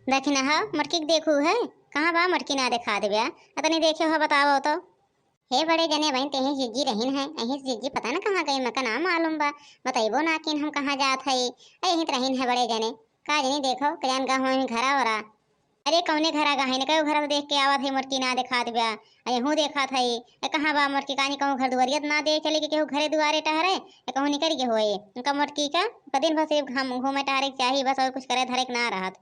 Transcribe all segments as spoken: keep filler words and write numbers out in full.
देखी ना हो, मोटकी के देखू है, कहाँ बा मोटकी, ना देखा देव्या। अतनी देखे हो, बताओ तो। हे बड़े जने, वहीं ते ही जिज्जी रहिन है, यहीं से जिज्जी पता न कहाँ गई, मका ना मालूम बा। बताइबो ना किन हम कहाँ जात है, अ यहीं त रहिन है बड़े जने। का जनी देखो, कजान गा हुआ घरा ओरा। अरे कौने घरा गा है, न कहो घर देख के आवत है, मोटकी ना देखात बा। अ यहूँ देखात है, अ कहाँ बा मोटकी, कानी कहूँ घर दुआरिया त ना देख चले कि केहू घरे दुआरे टहरे, अ कहूँ निकल गए होए। उनका मोटकी का, का दिन भर सिर्फ घूम, घूमे टहरे के चाही बस, और कुछ करे धरे के ना रहत।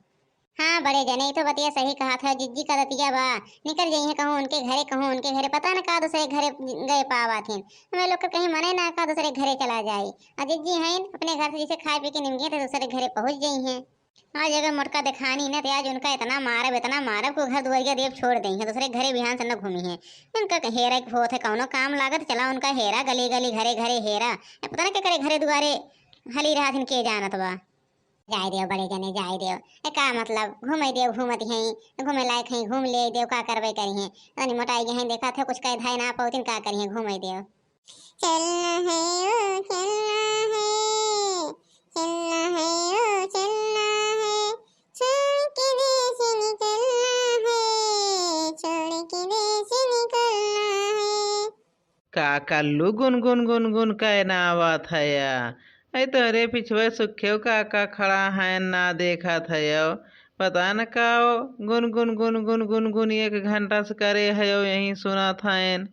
हाँ बड़े जने, ई तो बतिया सही कहत है, जिज्जी का दतिया बा, निकल जइहे कहूँ उनके घरे, कहूँ उनके घरे, पता न का दूसरे घरे गए पावत हिन। हमें लोग के कहीं मने ना का दूसरे घरे चला जाई। आ जिज्जी हैं, अपने घर से जैसे खाए पी के निमगे तो दूसरे घरे पहुँच जइहे। आज अगर मोटका देखानी न, तो आज उनका इतना मारब, इतना मारब कि घर दुआरिया देव छोड़ देइहे, दूसरे घरे बिहान से न घूमिहे। उनका कहीं हेरा के होत है, कौनो काम लागत, चला उनका हेरा, गली गली घरे घरे हेरा। ए, पता न के करे घरे दुआरे हली रहत हिन, के जानत बा। जाए देव बड़े जने, जाए देव। ए, का मतलब, घूमे देव, घूमत हैं, घूमे लायक हैं, घूम ले देव, का करबे करी हैं। तनी मोटाई गए हैं, देखा थे कुछ कह धाय ना पौतिन, का करी हैं, घूमे देव। चलना है ओ, चलना है, चलना है ओ, चलना है, छोड़ के देश निकलना है, छोड़ के देश निकलना है। का कल्लू गुनगुन गुनगुन कहना आवत हया? ऐ तोहरे पिछवे सुखेव काका खड़ा हैं, ना देखत हयो। पता न का ओ गुनगुन गुनगुन गुनगुन एक घंटा से करे हयो, यहीं सुनत हैं।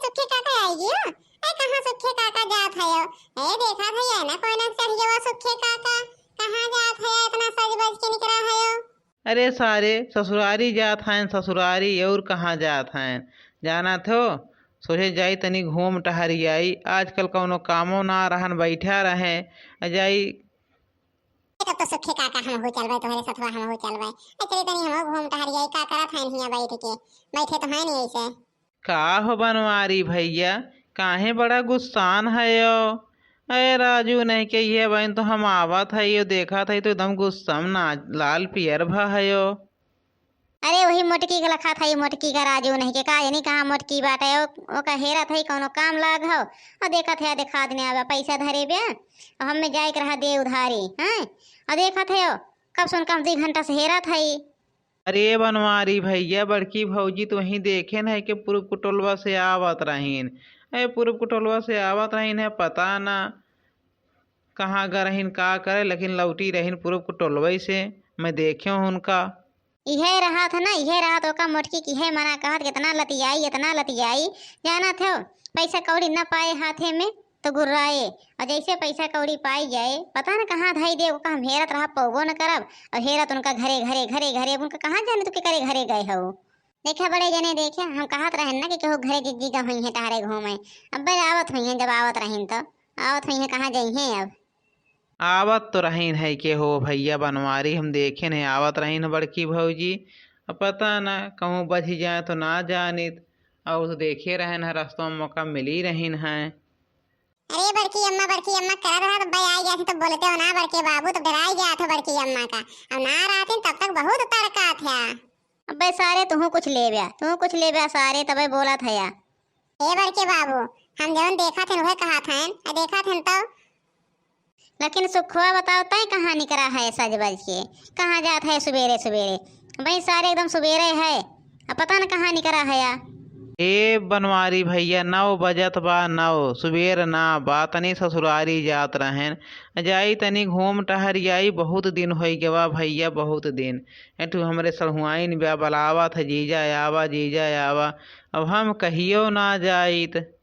सुखे काका आई गयो? ऐ कहाँ सुखे काका जात हयो? ऐ देखत हयो ना कोई ना चढ़ गयो सुखे काका। कहाँ जात हयो इतना सज बज के निकरा हयो? अरे सारे, ससुरारी जात हैं, ससुरारी, और कहाँ जात हैं? जानत हो, सोचे जाई तनी घूम टहरी आई, आजकल कौनो कामो ना रहन, बैठा रहे, आ जाई। तब तो सुखे काका हम हो चलबे, तोहरे सथवा हम हो चलबे। ए, चली तनी हम घूम टहरी आई, का करत हैं हियाँ बैठ के? बैठे तो हैं नहीं ऐसे। का हो बनवारी भैया, काहे बड़ा गुस्सान हयो? अरे राजू नहीं के ये बहन तो हम आवत हयो, देखत हई तो एकदम गुस्सा में ना लाल पियर भा हयो। अरे वही मोटकी के लखा था, ये मोटकी का राजू नहीं के, का जानी कहाँ मोटकी बाटे, ओ, ओका हेरत हई कौनो काम लाग हो, और देखत है देखा दने आवा पैसा धरे बे, और हमें जाए के रहा दे उधारी, हैं? और देखत है ओ, कब सुन कम दो घंटा से हेरत हई। अरे बनवारी भैया, बड़की भौजी तो वहीं देखेन है कि पूरब कुटोलवा से आवत रहीन। ए, पूरब कुटोलवा से आवत रहीन है, पता ना कहाँ ग रहीन, का करे, लेकिन लौटी रहीन पूरब कुटोलवे से। मैं देखे हूँ उनका। इहे रहत है ना, इहे रहत ओका मोटकी की है मना कहत, कितना लतियाई, इतना लतियाई, जानत हो, पैसा कौड़ी न पाए हाथे में, तो गुर्राए, और जैसे पैसा कौड़ी पाई जाए, पता न कहाँ धई दे, ओका हम हेरत रह पौबो न करब, और हेरत उनका घरे, घरे, घरे, घरे, अब उनका कहाँ जाने तू के करे घरे गए हो। देखा बड़े जने, देखा, हम कहत रहन ना कि केहू घरे जिज्जी का हुई है टहरे घूमे, अब्बे आवत हुई है, जब आवत रहीन तो, आवत हुई है, कहाँ जइहे अब। आवत तो रहीन है के हो भैया बनवारी, हम देखेन है, आवत रहीन बड़की भौजी, अब पता ना कहूँ बझी जाए तो ना जानित, और तो देखे रहन है, रस्तों में मौका मिली रहीन है। अरे बड़की अम्मा, बड़की अम्मा करत रहा, तो भाई आई जाती तो बोलते हो ना बड़के बाबू, तो डराई जात हो बड़की अम्मा का। अब ना रहती तब तक बहुत तड़का था। अबे सारे, तुहूँ कुछ लेब्या, तुहूँ कुछ लेब्या सारे, तबे बोलत हया। ए बड़के बाबू, हम जवन देखत हन उहे कहत हन, आ देखत हन तो। लेकिन सुखवा बताओ, तय कहाँ निकरा है सज बज के, कहाँ जात है सुबेरे सुबेरे? भाई सारे एकदम सुबेरे है, अब पता न कहाँ निकरा है या। ए बनवारी भैया, नौ बजत बा, नौ, सुबेर ना बा, तनी ससुरारी जात रहेन, जाई तनी घूम टहर आई, बहुत दिन होई गवा भैया, बहुत दिन। ए तू हमरे सड़हुआइन बा, बलावत है, "जीजा आवा, जीजा आवा।" अब हम कहियो ना जाइत।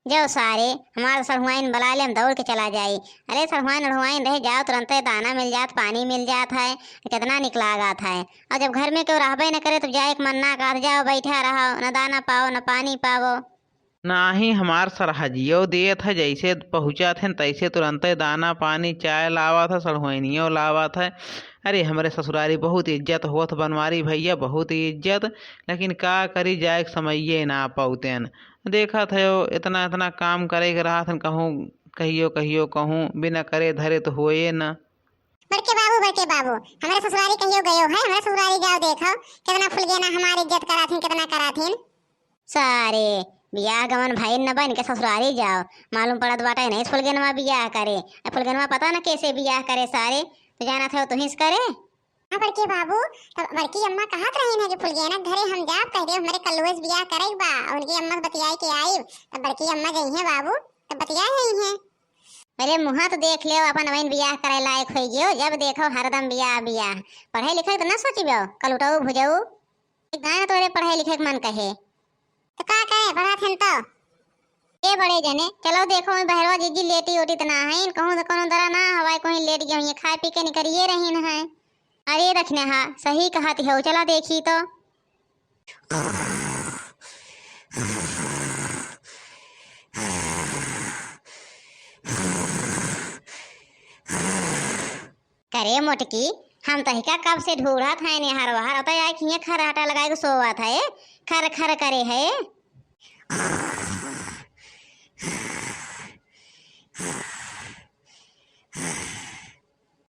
जाओ सारे, हमार सड़हुआइन बला ले, हम दौड़ के चला जाई। अरे सड़हुआइन उड़हुआइन रहे, जाओ तुरंते दाना मिल जात, पानी मिल जात है, कितना निक लागत है। और जब घर में केहू रहबे न करे, तब जाए के मन ना कहत, जाओ बैठा रहो, न दाना पाओ, न पानी पाओ। नाही हमार सरहजियो देत है, जैसे पहुँचत हैं तैसे तुरंते दाना पानी चाय लावत है, सड़हुआइनियो लावत है। अरे हमरे ससुरारी बहुत इज्जत होत बनवारी भैया, बहुत इज्जत, लेकिन का करी, जाए के समइये ना पौतेन। देखत है इतना इतना काम करे के रहत हन, कहूँ कहियो कहियो कहूँ बिना करे धरे तो होए न। बड़के बाबू, बड़के बाबू, हमरे ससुरारी कहियो गयो है? हमरे ससुरारी जाओ देखो, कितना फुलगेना हमारी इज्जत कराथिन, कितना कराथिन। सारे, बियाह गवन भइन न बा, इनके ससुरारी जाओ, मालूम पड़त बाटे नहीं फुलगेनवा बियाह करे। ए फुलगेनवा पता न कैसे बियाह करे सारे, तो जानत हो तुहिस करे। हाँ बड़के बाबू, तब बड़की अम्मा कहत रही है कि फुलगेना के घरे हम जाब, कह दे हमरे कल्लुआ से बियाह करे के बा, उनकी अम्मा से बतियाई के आइब, तब बड़की अम्मा जइहें बाबू, तब बतियाई जइहें। अरे मुँहा तो देख लेव, अपन वहीं बियाह करे लायक होइ गयो, जब देखो हरदम बियाह बियाह। पढ़े लिखे के तो न सोचिबो, कलुटऊ भुजऊ। एक दाना तोरे पढ़े लिखे के मन कहे। तो का कहे, पढ़त हन तो? ए बड़े जने, चलो देखो, मैं बहरवा जीजी लेटी ओटी तो ना है, कहूँ तो कोनो दरा ना हवाए, कोई लेट गया हुई, खाए पी के निकरिए रही न है। अरे दखिनहा, सही कहत हो, चला देखी तो। करे मोटकी, हम तहिका कब से ढूढ़त हैं नेहर वहर, अतः आए कि हियाँ खर हटा लगाए के सोवत है, खर खर करे है।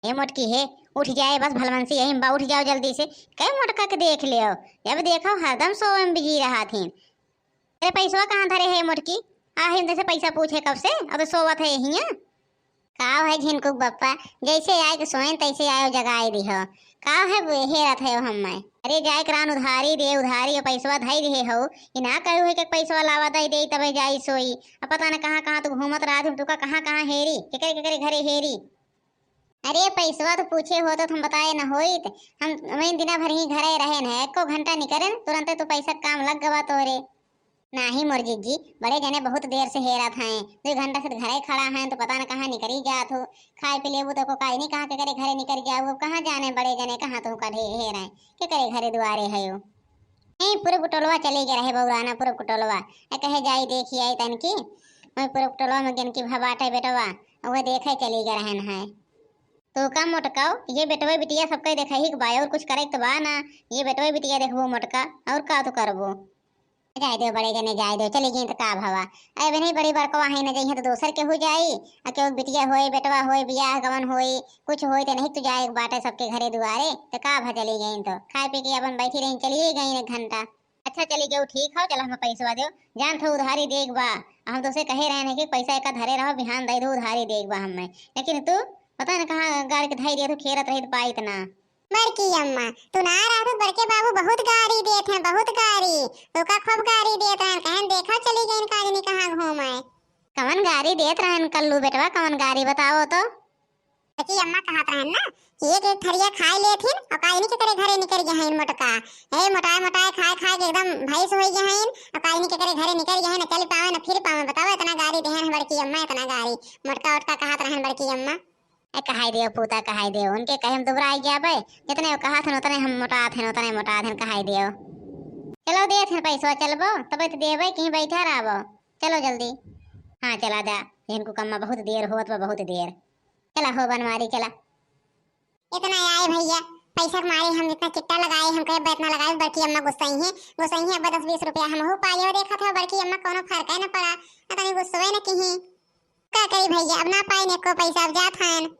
ए मोटकी हे, उठ जाए बस भलमनसी यही बा, उठ जाओ जल्दी से। कई मोटका के देख ले, जब देखो हरदम सोवे में बिजी रहा थी। अरे पैसवा कहाँ धरे है मोटकी? आ हम जैसे पैसा पूछे कब से, अब तो सोवत है यहिया। काव है झिनकुक बप्पा, जैसे आए के सोएन तैसे आयो जगाए दिहो। काव है बे-, हेरत है हम मैं। अरे जाए के रान उधारी दे, उधारी और पैसवा धई दिहे हो, ये ना कहू है कि पैसवा लावा दई दे तबे जाई सोई। अब पता न कहाँ कहाँ तू घूमत रहा थी, तुका कहाँ कहाँ हेरी, केकरे केकरे घरे हेरी। अरे पैसवा तो पूछे होत तो हम बताए न होइत। हम वही दिना भर ही घरे रहेन है, एको घंटा निकरेन, तुरंते तो पैसा काम लग गवा तोरे। नाही मोर जीजी, बड़े जने बहुत देर से हेरत हैं, दो घंटा से घरे खड़ा हैं, तो पता न कहाँ निकरी जात हो। खाए पी लेबू तो को काज नहीं कहाँ के करे घरे निकरी जाऊ, अब कहाँ जाने बड़े जने कहाँ तुहका ढे-, हेर हैं, के करे घरे दुआरे है हो। नहीं, पूरे टोलवा चले गए रहे बौराना, पूरे टोलवा। ए कहे जाई देखी आई तनकी, वही पूरे टोलवा में गनकी भा बाटे बेटवा, वह देखे चली गए रहन है। तो का मोटकाओ, ये बेटवा बिटिया सबके देखा ही के बा, और कुछ करे के तो बा ना, ये बेटवा बिटिया देखबो मोटका, और का तो करबो। जाए दो बड़े जने, जाए दो, चली गई तो का भवा। अरे नहीं, बड़ी बड़कवा है न, जइहे तो दोसर के हो जाई, आ केहू बिटिया होए, बेटवा होए, बियाह गवन होए, कुछ होए तो नहीं तो जाए के बाटे सबके घरे दुआरे, तो का भा चली गई तो खाए पी के अपन बैठी रही, चलिए गई एक घंटा। अच्छा चली गई, ठीक हो, चल हम पैसवा दो, जान था उधारी देख बा, हम तो से कहे रहे नहीं कि पैसा एक धरे रहो, बिहान दे दो, उधारी देख बा हमें, लेकिन तू पता न कहाँ गाड़ के धई दिया, तू खेरत रही तो पाई इतना। बड़की अम्मा, तू ना रहत बड़के बाबू बहुत गारी देत हैं, बहुत गारी। तोका खूब गारी देत रहन, कहन देखा चली गईन काजनी कहाँ घूमे। कवन गारी देत रहन कल्लू बेटवा, कवन गारी बताओ तो? बड़की अम्मा कहत रहन ना कि एक एक थरिया खाए लेथिन और काजनी के करे घरे निकल गए हैं मोटका। ए मोटाए मोटाए खाए खाए के एकदम भैंस हो गए हैं और काजनी के करे घरे निकल गए हैं, न चल पावे न फिर पावे। बताओ इतना गारी देहन है बड़की अम्मा, इतना गारी। मोटका ओटका कहत रहन बड़की अम्मा। ए, कहाई देव पूता, कहाई देव, उनके कहे हम दुबरा आई गया बे, जितने वो कहा थे उतने हम मोटात हैं, उतने मोटात हैं, कहाई देव। चलो देत हैं पैसवा, चलबो, तब तो देबे, कहीं बैठा रहबो, चलो जल्दी। हाँ, चला जा, इनको कम्मा बहुत देर होत बा, बहुत देर। चला हो बनवारी, चला। इतना आए भैया, पैसा के मारे हम इतना चिट्टा लगाए, हम कहे इतना लगाए, बड़की अम्मा गुस्साई हैं, गुस्साई हैं, अब दस बीस रुपया हम हो पाए, और देखा था बड़की अम्मा कोनो फर्क है ना पड़ा, इतनी गुस्सोए न कहीं। का करी भैया, अब ना पाए ने को पैसा, अब जात हन।